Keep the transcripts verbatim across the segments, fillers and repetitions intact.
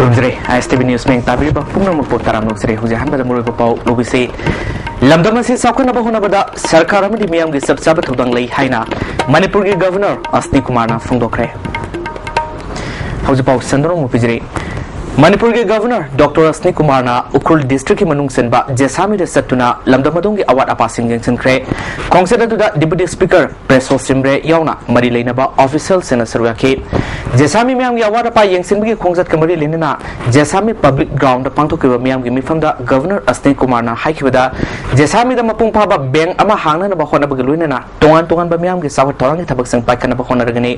ꯈꯨꯔꯨꯝꯖꯔꯤ꯫ ꯑꯥꯏ ꯑꯦꯁ T V news ꯃꯤꯡ ꯇꯥꯕꯤꯔꯤꯕ ꯄꯨꯝꯅꯃꯛꯄꯨ ꯇꯔꯥꯝꯅ ꯑꯣꯛꯆꯔꯤ꯫ ꯍꯧꯖꯤꯛ ꯑꯍꯥꯟꯕꯗ ꯃꯔꯨꯑꯣꯏꯕ ꯄꯥꯎ ꯂꯧꯕꯤꯁꯤ꯫ ꯂꯝꯗꯝ ꯑꯁꯤ ꯆꯥꯎꯈꯠꯅꯕ ꯍꯣꯠꯅꯕꯗ ꯁꯔꯀꯥꯔ ꯑꯃꯗꯤ ꯃꯤꯌꯥꯝꯒꯤ ꯆꯞ ꯆꯥꯕ ꯊꯧꯗꯥꯡ ꯂꯩ ꯍꯥꯏꯅ ꯃꯅꯤꯄꯨꯔꯒꯤ ꯒꯚꯔꯅꯔ ꯑꯁꯅꯤ ꯀꯨꯃꯥꯔꯅ ꯐꯣꯡꯗꯣꯛꯈ꯭ꯔꯦ꯫ ꯍꯧꯖꯤꯛ ꯄꯥꯎ ꯁꯟꯗꯣꯛꯅ ꯑꯃꯨꯛ ꯄꯤꯖꯔꯤ꯫ ꯃꯅꯤꯄꯨꯔꯒꯤ ꯒꯚꯔꯅꯔ ꯗꯣꯛꯇꯔ ꯑꯁꯅꯤ ꯀꯨꯃꯥꯔꯅ ꯎꯈ꯭ꯔꯨꯜ ꯗꯤꯁꯇ꯭ꯔꯤꯛꯀꯤ ꯃꯅꯨꯡ ꯆꯟꯕ ꯖꯦꯁꯥꯃꯤꯗ ꯆꯠꯇꯨꯅ ꯂꯝꯗꯝ ꯑꯗꯨꯒꯤ ꯑꯋꯥꯠ ꯑꯄꯥꯁꯤꯡ ꯌꯦꯡꯁꯤꯟꯈ꯭ꯔꯦ꯫ ꯈꯣꯡꯆꯠ ꯑꯗꯨꯗ ꯗꯤꯄꯨꯇꯤ ꯁ꯭ꯄꯤꯀꯔ ꯄ꯭ꯔꯦꯁꯣ ꯁꯤꯝꯔꯦ ꯌꯥꯎꯅ ꯃꯔꯤ ꯂꯩꯅꯕ ꯑꯣꯐꯤꯁꯤꯌꯦꯜꯁꯤꯡꯅ ꯁꯔꯨꯛ ꯌꯥꯈꯤ꯫ ꯖꯦꯁꯥꯃꯤ ꯃꯤꯌꯥꯝꯒꯤ ꯑꯋꯥꯠ ꯑꯄꯥ ꯌꯦꯡꯁꯤꯟꯕꯒꯤ ꯈꯣꯡꯆꯠꯀ ꯃꯔꯤ ꯂꯩꯅꯅ ꯖꯦꯁꯥꯃꯤ ꯄꯕ꯭ꯂꯤꯛ ꯒ꯭ꯔꯥꯎꯟꯗ ꯄꯥꯡꯊꯣꯛꯈꯤꯕ ꯃꯤꯌꯥꯝꯒꯤ ꯃꯤꯐꯝꯗ ꯒꯚꯔꯅꯔ ꯑꯁꯅꯤ ꯀꯨꯃꯥꯔꯅ ꯍꯥꯏꯈꯤꯕꯗ, ꯖꯦꯁꯥꯃꯤꯗ ꯃꯄꯨꯡ ꯐꯥꯕ ꯕꯦꯡꯛ ꯑꯃ ꯍꯥꯡꯅꯅꯕ ꯍꯣꯠꯅꯕꯒ ꯂꯣꯏꯅꯅ ꯇꯣꯉꯥꯟ ꯇꯣꯉꯥꯟꯕ ꯃꯤꯌꯥꯝꯒꯤ ꯆꯥꯎꯈꯠ ꯊꯧꯔꯥꯡꯒꯤ ꯊꯕꯛꯁꯤꯡ ꯄꯥꯏꯈꯠꯅꯕ ꯍꯣꯠꯅꯔꯒꯅꯤ꯫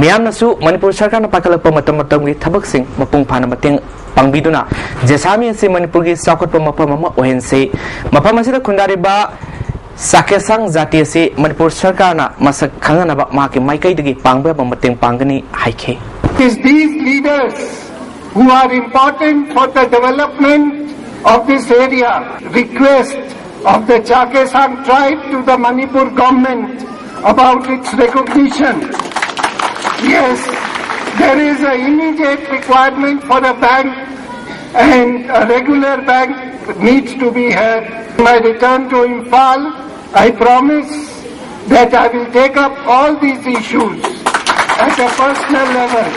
ꯃꯤꯌꯥꯝꯅꯁꯨ ꯃꯅꯤꯄꯨꯔ ꯁꯔꯀꯥꯔꯅ ꯄꯥꯏꯈꯠꯂꯛꯄ ꯃꯇꯝ ꯃꯇꯝꯒꯤ ꯊꯕꯛꯁꯤꯡ ꯃꯄꯨꯡ ꯐꯥꯅ ꯃꯇꯦꯡ ꯄꯥꯡꯕꯤꯗꯨꯅ ꯖꯦꯁꯥꯃꯤ ꯑꯁꯤ ꯃꯅꯤꯄꯨꯔꯒꯤ ꯆꯥꯎꯈꯠꯄ ꯃꯐꯝ ꯑꯃ ꯑꯣꯏꯍꯟꯁꯤ꯫ ꯃꯐꯝ ꯑꯁꯤꯗ ꯈꯨꯟꯗꯥꯔꯤꯕ ꯆꯥꯛꯀꯦꯁꯥꯡ ꯖꯥꯇꯤ ꯑꯁꯤ ꯃꯅꯤꯄꯨꯔ ꯁꯔꯀꯥꯔꯅ ꯃꯁꯛ ꯈꯪꯍꯟꯅꯕ ꯃꯍꯥꯛꯀꯤ ꯃꯥꯏꯀꯩꯗꯒꯤ ꯄꯥꯡꯕ ꯌꯥꯕ ꯃꯇꯦꯡ ꯄꯥꯡꯒꯅꯤ ꯍꯥꯏꯈꯤ꯫ It is these leaders who are important for the development of this area. Request of the Chakhesang tribe to the Manipur government about its recognition. Yes, there is an immediate requirement for a bank, and a regular bank needs to be had. My return to Imphal, I promise that I will take up all these issues at a personal level.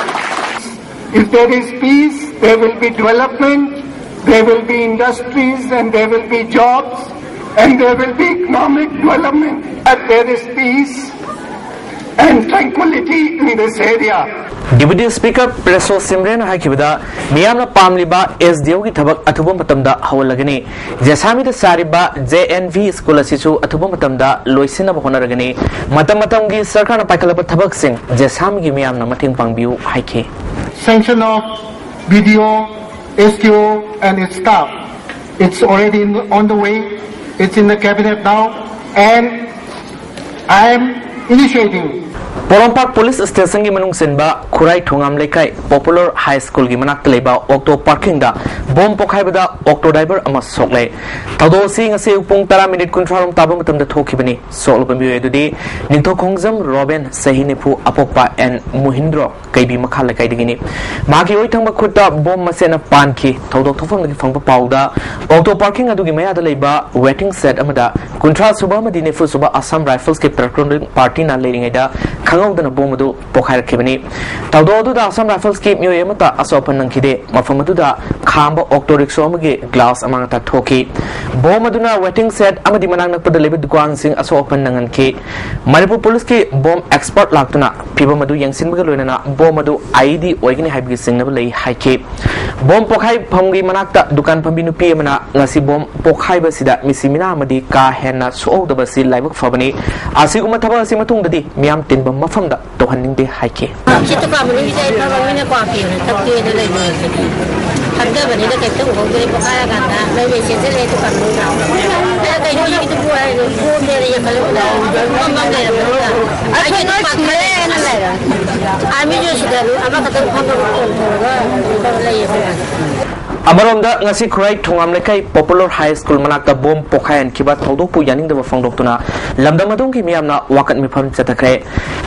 If there is peace, there will be development, there will be industries, and there will be jobs, and there will be economic development. If there is peace and tranquility in this area. Deputy speaker Preso ꯁꯤꯝꯔꯦꯟꯅ ꯍꯥꯏꯈꯤꯕꯗ, ꯃꯤꯌꯥꯝꯅ ꯄꯥꯝꯂꯤꯕ S D ꯑꯣꯒꯤ ꯊꯕꯛ ꯑꯊꯨꯕ ꯃꯇꯝꯗ ꯍꯧꯍꯜꯂꯒꯅꯤ꯫ ꯖꯦꯁꯥꯃꯤꯗ ꯆꯥꯔꯤꯕ J and V school ꯑꯁꯤꯁꯨ ꯑꯊꯨꯕ ꯃꯇꯝꯗ ꯂꯣꯏꯁꯤꯟꯅꯕ ꯍꯣꯠꯅꯔꯒꯅꯤ꯫ ꯃꯇꯝ ꯃꯇꯝꯒꯤ ꯁꯔꯀꯥꯔꯅ ꯄꯥꯏꯈꯠꯂꯛꯄ ꯊꯕꯛꯁꯤꯡ ꯖꯦꯁꯥꯃꯤꯒꯤ ꯃꯤꯌꯥꯝꯅ ꯃꯇꯦꯡ ꯄꯥꯡꯕꯤꯌꯨ ꯍꯥꯏꯈꯤ꯫ Sanction of B D O, S D O and its staff. It's already in, on the way. It's in the cabinet now, and I am initiating. Porompat police ꯁ꯭ꯇꯦꯁꯟꯒꯤ ꯃꯅꯨꯡ ꯆꯟꯕ ꯈꯨꯔꯥꯏ ꯊꯣꯉꯥꯝ ꯂꯩꯀꯥꯏ ꯄꯣꯄꯨꯂꯔ ꯍꯥꯏ ꯁ꯭ꯀꯨꯜꯒꯤ ꯃꯅꯥꯛꯇ ꯂꯩꯕ ꯑꯣꯛꯇꯣ ꯄꯥꯔꯀꯤꯡꯗ ꯕꯣꯝ ꯄꯣꯈꯥꯏꯕꯗ ꯑꯣꯛꯇꯣ ꯗ꯭ꯔꯥꯏꯚꯔ ꯑꯃ ꯁꯣꯛꯂꯦ꯫ ꯊꯧꯗꯣꯛ ꯑꯁꯤ ꯉꯁꯤ ꯑꯌꯨꯛ ꯄꯨꯡ ꯇꯔꯥ ꯃꯤꯅꯤꯠ ꯀꯨꯟꯊ꯭ꯔꯥ ꯔꯣꯝ ꯇꯥꯕ ꯃꯇꯝꯗ ꯊꯣꯛꯈꯤꯕꯅꯤ꯫ ꯁꯣꯛꯂꯕ ꯃꯤꯑꯣꯏ ꯑꯗꯨꯗꯤ ꯅꯤꯡꯊꯧꯈꯣꯡꯖꯝ ꯔꯣꯕꯦꯟ, ꯆꯍꯤ ꯅꯤꯐꯨ, ꯑꯄꯣꯛꯄ ꯑꯦꯟ ꯃꯨꯍꯤꯟꯗ꯭ꯔꯣ, ꯀꯩꯕꯤ ꯃꯈꯥ ꯂꯩꯀꯥꯏꯗꯒꯤꯅꯤ꯫ ꯃꯍꯥꯛꯀꯤ ꯑꯣꯏ ꯊꯪꯕ ꯈꯨꯠꯇ ꯕꯣꯝ ꯃꯆꯦꯠꯅ ꯄꯥꯟꯈꯤ꯫ ꯊꯧꯗꯣꯛ ꯊꯣꯛꯐꯝꯗꯒꯤ ꯐꯪꯕ ꯄꯥꯎꯗ ꯑꯣꯛꯇꯣ ꯄꯥꯔꯀꯤꯡ ꯑꯗꯨꯒꯤ ꯃꯌꯥꯗ ꯂꯩꯕ ꯋꯦꯇꯤꯡ ꯁꯦꯗ ꯑꯃꯗ ꯀꯨꯟꯊ꯭ꯔꯥ ꯁꯨꯕ ꯑꯃꯗꯤ ꯅꯤꯐꯨ ꯁꯨꯕ ꯑꯁꯥꯝ ꯔꯥꯏꯐꯜꯁꯀꯤ ꯄꯦꯇ꯭ꯔꯣꯂꯤꯡ ꯄꯥꯔꯇꯤꯅ ꯂꯩꯔꯤꯉꯩꯗ ꯈꯪꯍꯧꯗꯅ ꯕꯣꯝ ꯑꯗꯨ ꯄꯣꯈꯥꯏꯔꯛꯈꯤꯕꯅꯤ꯫ ꯊꯧꯗꯣꯛ ꯑꯗꯨꯗ ꯑꯁꯥꯝ ꯔꯥꯏꯐꯜꯁꯀꯤ ꯃꯤꯑꯣꯏ ꯑꯃꯠꯇ ꯑꯁꯣꯛ ꯑꯄꯟ ꯅꯪꯈꯤꯗꯦ꯫ ꯃꯐꯝ ꯑꯗꯨꯗ ꯈꯥꯝꯕ ꯑꯣꯛꯇꯣ ꯔꯤꯛꯁꯣ ꯑꯃꯒꯤ ꯒ꯭ꯂꯥꯁ ꯑꯃꯥꯡ ꯑꯇꯥ ꯊꯣꯛꯈꯤ꯫ ꯕꯣꯝ ꯑꯗꯨꯅ ꯋꯦꯇꯤꯡ ꯁꯦꯗ ꯑꯃꯗꯤ ꯃꯅꯥꯛ ꯅꯛꯄꯗ ꯂꯩꯕ ꯗꯨꯀꯥꯟꯁꯤꯡ ꯑꯁꯣꯛ ꯑꯄꯟ ꯅꯪꯍꯟꯈꯤ꯫ ꯃꯅꯤꯄꯨꯔ ꯄꯨꯂꯤꯁꯀꯤ ꯕꯣꯝ ꯑꯦꯛꯁꯄꯔꯠ ꯂꯥꯛꯇꯨꯅ ꯐꯤꯕꯝ ꯑꯗꯨ ꯌꯦꯡꯁꯤꯟꯕꯒ ꯂꯣꯏꯅꯅ ꯕꯣꯝ ꯑꯗꯨ ꯑꯥꯏꯏꯗꯤ ꯑꯣꯏꯒꯅꯤ ꯍꯥꯏꯕꯒꯤ ꯆꯤꯡꯅꯕ ꯂꯩ ꯍꯥꯏꯈꯤ꯫ ꯕꯣꯝ ꯄꯣꯈꯥꯏꯐꯝꯒꯤ ꯃꯅꯥꯛꯇ ꯗꯨꯀꯥꯟ ꯐꯝꯕꯤ ꯅꯨꯄꯤ ꯑꯃꯅ ꯉꯁꯤ ꯕꯣꯝ ꯄꯣꯈꯥꯏꯕꯁꯤꯗ ꯃꯤꯁꯤ ꯃꯤꯅꯥ ꯑꯃꯗꯤ ꯀꯥ ꯍꯦꯟꯅ ꯁꯣꯛꯍꯧꯗꯕ ꯑꯁꯤ ꯂꯥꯏꯕꯛ ꯐꯕꯅꯤ꯫ ꯑꯁꯤꯒꯨꯝꯕ ꯊꯕꯛ ꯑꯁꯤ ꯃꯇꯨꯡꯗꯗꯤ ꯃꯤꯌꯥꯝ ꯇꯤꯟꯕ ꯃꯐꯝꯗ ꯇꯧꯍꯟꯅꯤꯡꯗꯦ ꯍꯥꯏꯈꯤ꯫ ꯁꯤ ꯗꯨꯀꯥꯟ ꯃꯅꯨꯡꯁꯤꯗ ꯑꯩ ꯐꯝꯃꯃꯤꯅ ꯀ꯭ꯋꯥ ꯄꯤꯕꯅ ꯊꯛꯀꯦꯅ ꯂꯩꯕꯅꯦ꯫ ꯊꯛꯇꯕꯅꯤꯅ ꯀꯩꯝꯇ ꯎꯍꯧꯗ꯭ꯔꯦ꯫ ꯄꯣꯈꯥꯏꯔꯀꯥꯟꯗ ꯃꯩ ꯃꯩ ꯆꯦꯟꯁꯤꯜꯂꯛꯑꯦ ꯗꯨꯀꯥꯟ ꯃꯅꯨꯡꯗ꯫ ꯑꯩꯅ ꯀꯩꯅꯣ ꯍꯧꯖꯤꯛꯀꯤꯗꯨꯕꯨ ꯍꯥꯏꯔꯦ, ꯕꯣꯝꯅꯦꯅ ꯌꯦꯡꯈꯠꯂꯛꯄꯗ ꯐꯝꯐꯝ ꯂꯩꯔꯝꯗꯕꯗꯨꯗ ꯑꯩꯁꯨ ꯑꯗꯨꯝ ꯄꯥꯈꯠꯂꯦ꯫ ꯑꯥꯔꯃꯤꯁꯨ ꯁꯤꯗ ꯑꯃꯈꯛꯇꯪ ꯐꯝꯃꯒ ꯐꯣꯟ ꯇꯧꯔꯒ ꯂꯩꯌꯦ꯫ ꯑꯃꯔꯣꯝꯗ ꯉꯁꯤ ꯈꯨꯔꯥꯏ ꯊꯣꯉꯥꯝ ꯂꯩꯀꯥꯏ ꯄꯣꯄꯨꯂꯔ ꯍꯥꯏ ꯁ꯭ꯀꯨꯜ ꯃꯅꯥꯛꯇ ꯕꯣꯝ ꯄꯣꯈꯥꯏꯍꯟꯈꯤꯕ ꯊꯧꯗꯣꯛꯄꯨ ꯌꯥꯅꯤꯡꯗꯕ ꯐꯣꯡꯗꯣꯛꯇꯨꯅ ꯂꯝꯗꯝ ꯑꯗꯣꯝꯒꯤ ꯃꯤꯌꯥꯝꯅ ꯋꯥꯀꯠ ꯃꯤꯐꯝ ꯆꯠꯊꯈ꯭ꯔꯦ꯫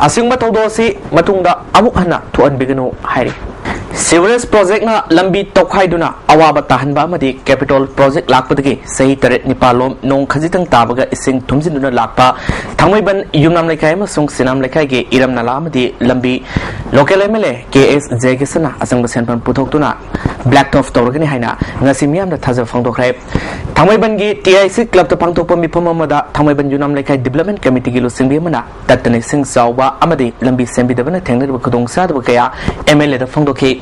ꯑꯁꯤꯒꯨꯝꯕ ꯊꯧꯗꯣꯛ ꯑꯁꯤ ꯃꯇꯨꯡꯗ ꯑꯃꯨꯛ ꯍꯟꯅ ꯊꯣꯛꯍꯟꯕꯤꯒꯅꯨ ꯍꯥꯏꯔꯤ꯫ ꯁꯤꯋꯔꯦꯖ ꯄ꯭ꯔꯣꯖꯦꯛꯅ ꯂꯝꯕꯤ ꯇꯧꯈꯥꯏꯗꯨꯅ ꯑꯋꯥꯕ ꯇꯥꯍꯟꯕ ꯑꯃꯗꯤ ꯀꯦꯄꯤꯇꯣꯜ ꯄ꯭ꯔꯣꯖꯦꯛ ꯂꯥꯛꯄꯗꯒꯤ ꯆꯍꯤ ꯇꯔꯦꯠ ꯅꯤꯄꯥꯜ ꯂꯣꯝ ꯅꯣꯡ ꯈꯖꯤꯛꯇꯪ ꯇꯥꯕꯒ ꯏꯁꯤꯡ ꯊꯨꯝꯖꯤꯟꯗꯨꯅ ꯂꯥꯛꯄ ꯊꯥꯡꯃꯩꯕꯟ ꯌꯨꯝꯅꯥꯝ ꯂꯩꯀꯥꯏ ꯑꯃꯁꯨꯡ ꯁꯤꯅꯥꯝ ꯂꯩꯀꯥꯏꯒꯤ ꯏꯔꯝ ꯅꯂꯥ ꯑꯃꯗꯤ ꯂꯝꯕꯤ local M L A K S ꯖꯌꯀꯤꯁꯟꯅ ꯑꯆꯪꯕ ꯁꯦꯟꯐꯝ ꯄꯨꯊꯣꯛꯇꯨꯅ ꯕ꯭ꯂꯦꯛ ꯇꯣꯞ ꯇꯧꯔꯒꯅꯤ ꯍꯥꯏꯅ ꯉꯁꯤ ꯃꯤꯌꯥꯝꯗ ꯊꯥꯖꯕ ꯐꯣꯡꯗꯣꯛꯈ꯭ꯔꯦ꯫ ꯊꯥꯡꯃꯩꯕꯟꯒꯤ ꯇꯤ ꯑꯥꯏ ꯁꯤ ꯀ꯭ꯂꯕꯇ ꯄꯥꯡꯊꯣꯛꯄ ꯃꯤꯐꯝ ꯑꯃꯗ ꯊꯥꯡꯃꯩꯕꯟ ꯌꯨꯝꯅꯥꯝ ꯂꯩꯀꯥꯏ ꯗꯤꯕ꯭ꯂꯞꯃꯦꯟ ꯀꯃꯤꯇꯤꯒꯤ ꯂꯨꯆꯤꯡꯕꯤ ꯑꯃꯅ ꯇꯠꯇꯅ ꯏꯁꯤꯡ ꯆꯥꯎꯕ ꯑꯃꯗꯤ ꯂꯝꯕꯤ ꯁꯦꯝꯕꯤꯗꯕꯅ ꯊꯦꯡꯅꯔꯤꯕ ꯈꯨꯗꯣꯡꯆꯥꯗꯕ ꯀꯌꯥ ꯑꯦꯝ ꯑꯦꯜ ꯑꯦꯗ ꯐꯣꯡꯗꯣꯛꯈꯤ꯫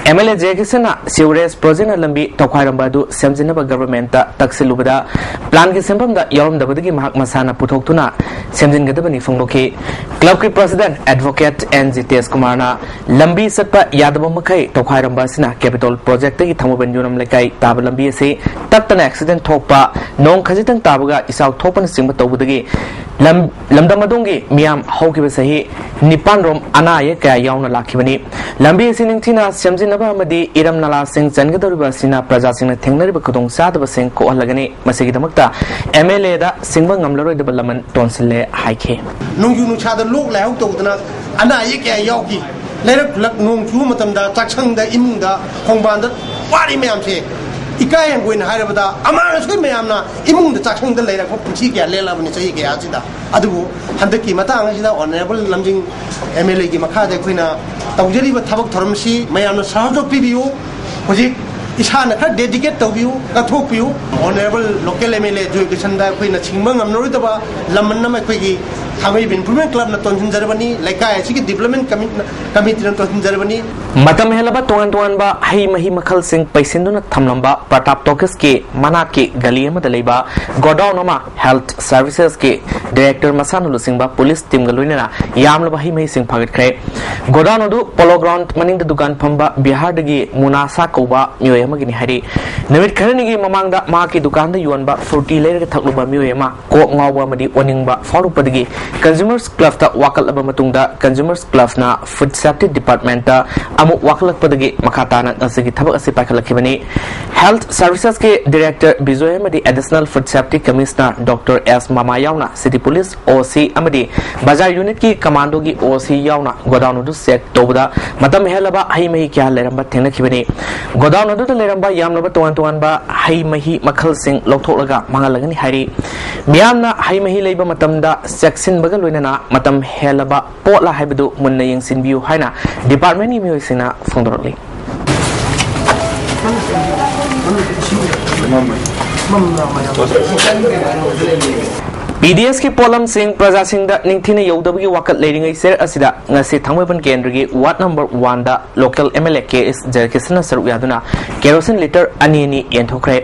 ꯑꯦꯝ ꯑꯦꯜ ꯑꯦ ꯖꯦ ꯀꯤꯁꯟꯅ ꯁꯤꯋꯔꯦꯖ ꯄ꯭ꯔꯣꯖꯦꯛꯅ ꯂꯝꯕꯤ ꯇꯧꯈꯥꯏꯔꯝꯕ ꯑꯗꯨ ꯁꯦꯝꯖꯤꯟꯅꯕ ꯒꯚꯔꯟꯃꯦꯟꯠꯇ ꯇꯛꯁꯤꯜꯂꯨꯕꯗ ꯄ꯭ꯂꯥꯟꯒꯤ ꯁꯦꯝꯐꯝꯗ ꯌꯥꯎꯔꯝꯗꯕꯗꯒꯤ ꯃꯍꯥꯛ ꯃꯁꯥꯅ ꯄꯨꯊꯣꯛꯇꯨꯅ ꯁꯦꯝꯖꯤꯟꯒꯗꯕꯅꯤ ꯐꯣꯡꯗꯣꯛꯈꯤ꯫ ꯀ꯭ꯂꯕꯀꯤ ꯄ꯭ꯔꯁꯤꯗꯦꯟꯠ ꯑꯦꯗꯚꯣꯀꯦꯠ ꯑꯦꯟ ꯖꯤꯇꯦꯁ ꯀꯨꯃꯥꯔꯅ ꯂꯝꯕꯤ ꯆꯠꯄ ꯌꯥꯗꯕ ꯃꯈꯩ ꯇꯧꯈꯥꯏꯔꯝꯕ ꯑꯁꯤꯅ ꯀꯦꯄꯤꯇꯣꯜ ꯄ꯭ꯔꯣꯖꯦꯛꯇꯒꯤ ꯊꯥꯡꯃꯩꯕꯟ ꯌꯨꯝꯅꯥꯝ ꯂꯩꯀꯥꯏ ꯇꯥꯕ ꯂꯝꯕꯤ ꯑꯁꯤ ꯇꯠꯇꯅ ꯑꯦꯛꯁꯤꯗꯦꯟꯠ ꯊꯣꯛꯄ, ꯅꯣꯡ ꯈꯖꯤꯛꯇꯪ ꯇꯥꯕꯒ ꯏꯆꯥꯎ ꯊꯣꯛꯄꯅꯆꯤꯡꯕ ꯇꯧꯕꯗꯒꯤ ꯂꯝ-, ꯂꯝꯗꯝ ꯑꯗꯣꯝꯒꯤ ꯃꯤꯌꯥꯝ ꯍꯧꯈꯤꯕ ꯆꯍꯤ ꯅꯤꯄꯥꯟ ꯔꯣꯝ ꯑꯅꯥ ꯑꯌꯦꯛ ꯀꯌꯥ ꯌꯥꯎꯅ ꯂꯥꯛꯈꯤꯕꯅꯤ꯫ ꯂꯝꯕꯤ ꯑꯁꯤ ꯅꯤꯡꯊꯤꯅ ꯁꯦꯝꯖꯤꯟꯅꯕ ꯑꯃꯗꯤ ꯏꯔꯝ ꯅꯂꯥꯁꯤꯡ ꯆꯟꯒꯗꯧꯔꯤꯕ ꯑꯁꯤꯅ ꯄ꯭ꯔꯖꯥꯁꯤꯡꯅ ꯊꯦꯡꯅꯔꯤꯕ ꯈꯨꯗꯣꯡꯆꯥꯗꯕꯁꯤꯡ ꯀꯣꯛꯍꯜꯂꯒꯅꯤ꯫ ꯃꯁꯤꯒꯤꯗꯃꯛꯇ MLAꯗ ꯁꯤꯡꯕ ꯉꯝꯂꯔꯣꯏꯗꯕ ꯂꯃꯟ ꯇꯣꯟꯁꯤꯜꯂꯦ ꯍꯥꯏꯈꯤ꯫ ꯅꯣꯡꯖꯨ ꯅꯨꯡꯁꯥꯗ ꯂꯣꯛ ꯂꯥꯏꯍꯧ ꯇꯧꯗꯅ ꯑꯅꯥ ꯑꯌꯦꯛ ꯀꯌꯥ ꯌꯥꯎꯈꯤ꯫ ꯂꯩꯔꯛ ꯈꯨꯜꯂꯛ ꯅꯣꯡ ꯆꯨꯕ ꯃꯇꯝꯗ ꯆꯥꯛꯁꯪꯗ, ꯏꯃꯨꯡꯗ, ꯈꯣꯡꯕꯥꯟꯗ ꯋꯥꯔꯤ ꯃꯌꯥꯝꯁꯦ, ꯏꯀꯥꯏ ꯍꯪꯒꯣꯏꯅ ꯍꯥꯏꯔꯕꯗ, ꯑꯃꯥꯡ ꯑꯁꯣꯏ ꯃꯌꯥꯝꯅ ꯏꯃꯨꯡꯗ ꯆꯥꯛꯁꯪꯗ ꯂꯩꯔꯛꯄ ꯄꯨꯟꯁꯤ ꯀꯌꯥ ꯂꯦꯜꯂꯕꯅꯤ ꯆꯍꯤ ꯀꯌꯥꯁꯤꯗ꯫ ꯑꯗꯨꯕꯨ ꯍꯟꯗꯛꯀꯤ ꯃꯇꯥꯡ ꯑꯁꯤꯗ Honourable ꯂꯝꯖꯤꯡ MLAꯒꯤ ꯃꯈꯥꯗ ꯑꯩꯈꯣꯏꯅ ꯇꯧꯖꯔꯤꯕ ꯊꯕꯛ ꯊꯧꯔꯝꯁꯤ ꯃꯌꯥꯝꯅ ꯁꯍꯖꯣꯛ ꯄꯤꯕꯤꯌꯨ꯫ ꯍꯧꯖꯤꯛ ꯏꯁꯥꯅ ꯈꯔ dedicate ꯇꯧꯕꯤꯌꯨ, ꯀꯠꯊꯣꯛꯄꯤꯌꯨ꯫ Honourable local MLA ꯖꯣꯏ ꯀꯤꯁꯟꯗ ꯑꯩꯈꯣꯏꯅ ꯁꯤꯡꯕ ꯉꯝꯂꯔꯣꯏꯗꯕ ꯂꯃꯟ ꯑꯃ ꯑꯩꯈꯣꯏꯒꯤ ꯊꯥꯡꯃꯩꯕꯟ Improvement Clubꯅ ꯇꯣꯟꯁꯤꯟꯖꯔꯕꯅꯤ, ꯂꯩꯀꯥꯏ ꯑꯁꯤꯒꯤ Development Committee, Committeeꯅ ꯇꯣꯟꯁꯤꯟꯖꯔꯕꯅꯤ꯫ ꯃꯇꯝ ꯍꯦꯜꯂꯕ ꯇꯣꯉꯥꯟ ꯇꯣꯉꯥꯟꯕ ꯍꯩ ꯃꯍꯤ ꯃꯈꯜꯁꯤꯡ ꯄꯩꯁꯤꯟꯗꯨꯅ ꯊꯝꯂꯝꯕ ꯄ꯭ꯔꯇꯥꯞ ꯇꯣꯀꯤꯁꯀꯤ ꯃꯅꯥꯛꯀꯤ ꯒꯂꯤ ꯑꯃꯗ ꯂꯩꯕ ꯒꯣꯗꯥꯎꯟ ꯑꯃ Health Servicesꯀꯤ Director ꯃꯁꯥꯅ ꯂꯨꯆꯤꯡꯕ ꯄꯨꯂꯤꯁ ꯇꯤꯝꯒ ꯂꯣꯏꯅꯅ ꯌꯥꯝꯂꯕ ꯍꯩ ꯃꯍꯤꯁꯤꯡ ꯐꯥꯒꯠꯈ꯭ꯔꯦ꯫ ꯒꯣꯗꯥꯎꯟ ꯑꯗꯨ Polo Ground ꯃꯅꯤꯡꯗ ꯗꯨꯀꯥꯟ ꯐꯝꯕ ꯕꯤꯍꯥꯔꯗꯒꯤ ꯃꯨꯅꯥꯁꯥ ꯀꯧꯕ ꯃꯤꯑꯣꯏ ꯑꯃꯒꯤꯅꯤ ꯍꯥꯏꯔꯤ꯫ ꯅꯨꯃꯤꯠ ꯈꯔꯅꯤꯒꯤ ꯃꯃꯥꯡꯗ ꯃꯍꯥꯛꯀꯤ ꯗꯨꯀꯥꯟꯗ ꯌꯣꯟꯕ ꯐ꯭ꯔꯨꯇꯤ ꯂꯩꯔꯒ ꯊꯛꯂꯨꯕ ꯃꯤꯑꯣꯏ ꯑꯃ ꯀꯣꯛ ꯉꯥꯎꯕ ꯑꯃꯗꯤ ꯑꯣꯅꯤꯡꯕ ꯐꯥꯎꯔꯛꯄꯗꯒꯤ Consumers Clubꯇ ꯋꯥꯀꯠꯂꯕ ꯃꯇꯨꯡꯗ Consumers Clubꯅ Food Safety Departmentꯇ ꯑꯃꯨꯛ ꯋꯥꯀꯠꯂꯛꯄꯗꯒꯤ ꯃꯈꯥ ꯇꯥꯅ ꯉꯁꯤꯒꯤ ꯊꯕꯛ ꯑꯁꯤ ꯄꯥꯏꯈꯠꯂꯛꯈꯤꯕꯅꯤ꯫ Health Servicesꯀꯤ Director ꯕꯤꯖꯣꯏ ꯑꯃꯗꯤ Additional Food Safety Commissioner Doctor ꯑꯦꯁ ꯃꯃꯥ ꯌꯥꯎꯅ City Police OC ꯑꯃꯗꯤ Bazar Unitꯀꯤ Commandoꯒꯤ OC ꯌꯥꯎꯅ ꯒꯣꯗꯥꯎꯟ ꯑꯗꯨ ꯆꯦꯛ ꯇꯧꯕꯗ ꯃꯇꯝ ꯍꯦꯜꯂꯕ ꯍꯩ ꯃꯍꯤ ꯀꯌꯥ ꯂꯩꯔꯝꯕ ꯊꯦꯡꯅꯈꯤꯕꯅꯤ꯫ ꯒꯣꯗꯥꯎꯟ ꯑꯗꯨꯗ ꯂꯩꯔꯝꯕ ꯌꯥꯝꯂꯕ ꯇꯣꯉꯥꯟ ꯇꯣꯉꯥꯟꯕ ꯍꯩ ꯃꯍꯤ ꯃꯈꯜꯁꯤꯡ ꯂꯧꯊꯣꯛꯂꯒ ꯃꯥꯡꯍꯜꯂꯒꯅꯤ ꯍꯥꯏꯔꯤ꯫ ꯃꯤꯌꯥꯝꯅ ꯍꯩ ꯃꯍꯤ ꯂꯩꯕ ꯃꯇꯝꯗ ꯆꯦꯛꯁꯤꯟꯕꯒ ꯂꯣꯏꯅꯅ ꯃꯇꯝ ꯍꯦꯜꯂꯕ ꯄꯣꯠꯂ ꯍꯥꯏꯕꯗꯨ ꯃꯨꯟꯅ ꯌꯦꯡꯁꯤꯟꯕꯤꯌꯨ ꯍꯥꯏꯅ departmentꯀꯤ ꯃꯤꯑꯣꯏꯁꯤꯡꯅ ꯐꯣꯡꯗꯣꯔꯛꯂꯤ꯫ PDSꯀꯤ ꯄꯣꯠꯂꯝꯁꯤꯡ ꯄ꯭ꯔꯖꯥꯁꯤꯡꯗ ꯅꯤꯡꯊꯤꯅ ꯌꯧꯗꯕꯒꯤ ꯋꯥꯀꯠ ꯂꯩꯔꯤꯉꯩ ꯆꯦꯔ ꯑꯁꯤꯗ ꯉꯁꯤ ꯊꯥꯡꯃꯩꯕꯟ ꯀꯦꯟꯗ꯭ꯔꯒꯤ ward number oneꯗ local MLA ꯀꯦ ꯑꯦꯁ ꯖꯌꯀꯤꯁꯟꯅ ꯁꯔꯨꯛ ꯌꯥꯗꯨꯅ ꯀꯦꯔꯣꯁꯤꯟ ꯂꯤꯇꯔ ꯑꯅꯤ ꯑꯅꯤ ꯌꯦꯟꯊꯣꯛꯈ꯭ꯔꯦ꯫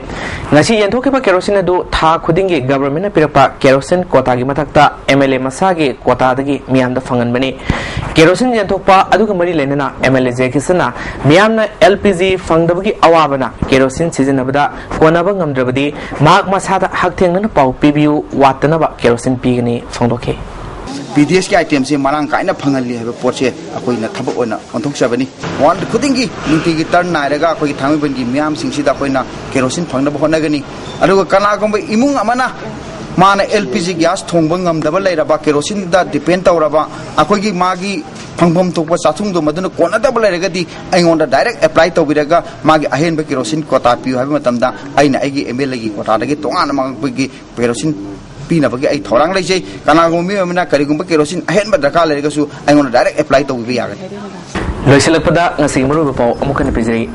ꯉꯁꯤ ꯌꯦꯟꯊꯣꯛꯈꯤꯕ ꯀꯦꯔꯣꯁꯤꯟ ꯑꯗꯨ ꯊꯥ ꯈꯨꯗꯤꯡꯒꯤ governmentꯅ ꯄꯤꯔꯛꯄ ꯀꯦꯔꯣꯁꯤꯟ quotaꯒꯤ ꯃꯊꯛꯇ MLA ꯃꯁꯥꯒꯤ quotaꯗꯒꯤ ꯃꯤꯌꯥꯝꯗ ꯐꯪꯍꯟꯕꯅꯤ꯫ ꯀꯦꯔꯣꯁꯤꯟ ꯌꯦꯟꯊꯣꯛꯄ ꯑꯗꯨꯒ ꯃꯔꯤ ꯂꯩꯅꯅ MLA ꯖꯌꯀꯤꯁꯟꯅ ꯃꯤꯌꯥꯝꯅ LPG ꯐꯪꯗꯕꯒꯤ ꯑꯋꯥꯕꯅ ꯀꯦꯔꯣꯁꯤꯟ ꯁꯤꯖꯤꯟꯅꯕꯗ ꯀꯣꯟꯅꯕ ꯉꯝꯗ꯭ꯔꯕꯗꯤ ꯃꯍꯥꯛ ꯃꯁꯥꯗ ꯍꯛꯊꯦꯡꯅꯅ ꯄꯥꯎ ꯄꯤꯕꯤꯌꯨ, ꯋꯥꯠꯇꯅꯕ ꯀꯦꯔꯣꯁꯤꯟ ꯄꯤꯒꯅꯤ ꯐꯣꯡꯗꯣꯛꯈꯤ꯫ ꯄꯤ ꯗꯤ ꯑꯦꯁꯀꯤ ꯑꯥꯏꯇꯦꯝꯁꯦ ꯃꯔꯥꯡ ꯀꯥꯏꯅ ꯐꯪꯍꯜꯂꯤ ꯍꯥꯏꯕ ꯄꯣꯠꯁꯦ ꯑꯩꯈꯣꯏꯅ ꯊꯕꯛ ꯑꯣꯏꯅ ꯑꯣꯟꯊꯣꯛꯆꯕꯅꯤ꯫ ꯋꯥꯔꯜ ꯈꯨꯗꯤꯡꯒꯤ ꯅꯨꯡꯇꯤꯒꯤ ꯇꯔꯟ ꯅꯥꯏꯔꯒ ꯑꯩꯈꯣꯏꯒꯤ ꯊꯥꯡꯃꯩꯕꯟꯒꯤ ꯃꯤꯌꯥꯝꯁꯤꯡꯁꯤꯗ ꯑꯩꯈꯣꯏꯅ ꯀꯦꯔꯣꯁꯤꯟ ꯐꯪꯅꯕ ꯍꯣꯠꯅꯒꯅꯤ꯫ ꯑꯗꯨꯒ ꯀꯅꯥꯒꯨꯝꯕ ꯏꯃꯨꯡ ꯑꯃꯅ ꯃꯥꯅ ꯑꯦꯜ ꯄꯤ ꯖꯤ ꯒ꯭ꯌꯥꯁ ꯊꯣꯡꯕ ꯉꯝꯗꯕ ꯂꯩꯔꯕ, ꯀꯦꯔꯣꯁꯤꯟꯗ ꯗꯤꯄꯦꯟ ꯇꯧꯔꯕ, ꯑꯩꯈꯣꯏꯒꯤ ꯃꯥꯒꯤ ꯐꯪꯐꯝ ꯊꯣꯛꯄ ꯆꯥꯊꯨꯡꯗꯣ ꯃꯗꯨꯅ ꯀꯣꯟꯅꯗꯕ ꯂꯩꯔꯒꯗꯤ ꯑꯩꯉꯣꯟꯗ ꯗꯥꯏꯔꯦꯛ ꯑꯦꯄ꯭ꯂꯥꯏ ꯇꯧꯕꯤꯔꯒ ꯃꯥꯒꯤ ꯑꯍꯦꯟꯕ ꯀꯦꯔꯣꯁꯤꯟ ꯀꯣꯇꯥ ꯄꯤꯌꯨ ꯍꯥꯏꯕ ꯃꯇꯝꯗ ꯑꯩꯅ ꯑꯩꯒꯤ ꯑꯦꯝ ꯑꯦꯜ ꯑꯦꯒꯤ ꯀꯣꯇꯥꯗꯒꯤ ꯇꯣꯉꯥꯟꯅ ꯃꯥꯒꯤ ꯀꯦꯔꯣꯁꯤꯟ ꯄꯤꯅꯕꯒꯤ ꯑꯩ ꯊꯧꯔꯥꯡ ꯂꯩꯖꯩ꯫ ꯀꯅꯥꯒꯨꯝꯕ ꯃꯤꯑꯣꯏ ꯑꯃꯅ ꯀꯔꯤꯒꯨꯝꯕ ꯀꯦꯔꯣꯁꯤꯟ ꯑꯍꯦꯟꯕ ꯗꯔꯀꯥꯔ ꯂꯩꯔꯒꯁꯨ ꯑꯩꯉꯣꯟꯗ ꯗꯥꯏꯔꯦꯛ ꯑꯦꯄ꯭ꯂꯥꯏ ꯇꯧꯕꯤꯕ ꯌꯥꯒꯅꯤ꯫ ꯂꯣꯏꯁꯤꯜꯂꯛꯄꯗ ꯉꯁꯤꯒꯤ ꯃꯔꯨꯑꯣꯏꯕ ꯄꯥꯎ ꯑꯃꯨꯛ ꯍꯟꯅ ꯄꯤꯖꯔꯤ꯫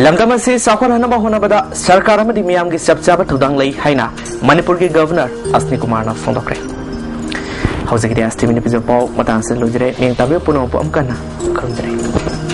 ꯂꯝꯗꯝ ꯑꯁꯤ ꯆꯥꯎꯈꯠꯍꯟꯅꯕ ꯍꯣꯠꯅꯕꯗ ꯁꯔꯀꯥꯔ ꯑꯃꯗꯤ ꯃꯤꯌꯥꯝꯒꯤ ꯆꯞ ꯆꯥꯕ ꯊꯧꯗꯥꯡ ꯂꯩ ꯍꯥꯏꯅ ꯃꯅꯤꯄꯨꯔꯒꯤ ꯒꯚꯔꯅꯔ ꯑꯁꯅꯤ ꯀꯨꯃꯥꯔꯅ ꯐꯣꯡꯗꯣꯛꯈ꯭ꯔꯦ꯫ ꯍꯧꯖꯤꯛꯀꯤꯗꯤ ꯑꯦꯁ ꯇꯤ ꯚꯤꯅ ꯄꯤꯖꯕ ꯄꯥꯎ ꯃꯇꯥꯡ ꯑꯁꯤꯗ ꯂꯣꯏꯖꯔꯦ꯫ ꯃꯤꯌꯦꯡ ꯇꯥꯕꯤꯕ ꯄꯨꯝꯅꯃꯛꯄꯨ ꯑꯃꯨꯛ ꯍꯟꯅ ꯈꯨꯔꯨꯝꯖꯔꯤ꯫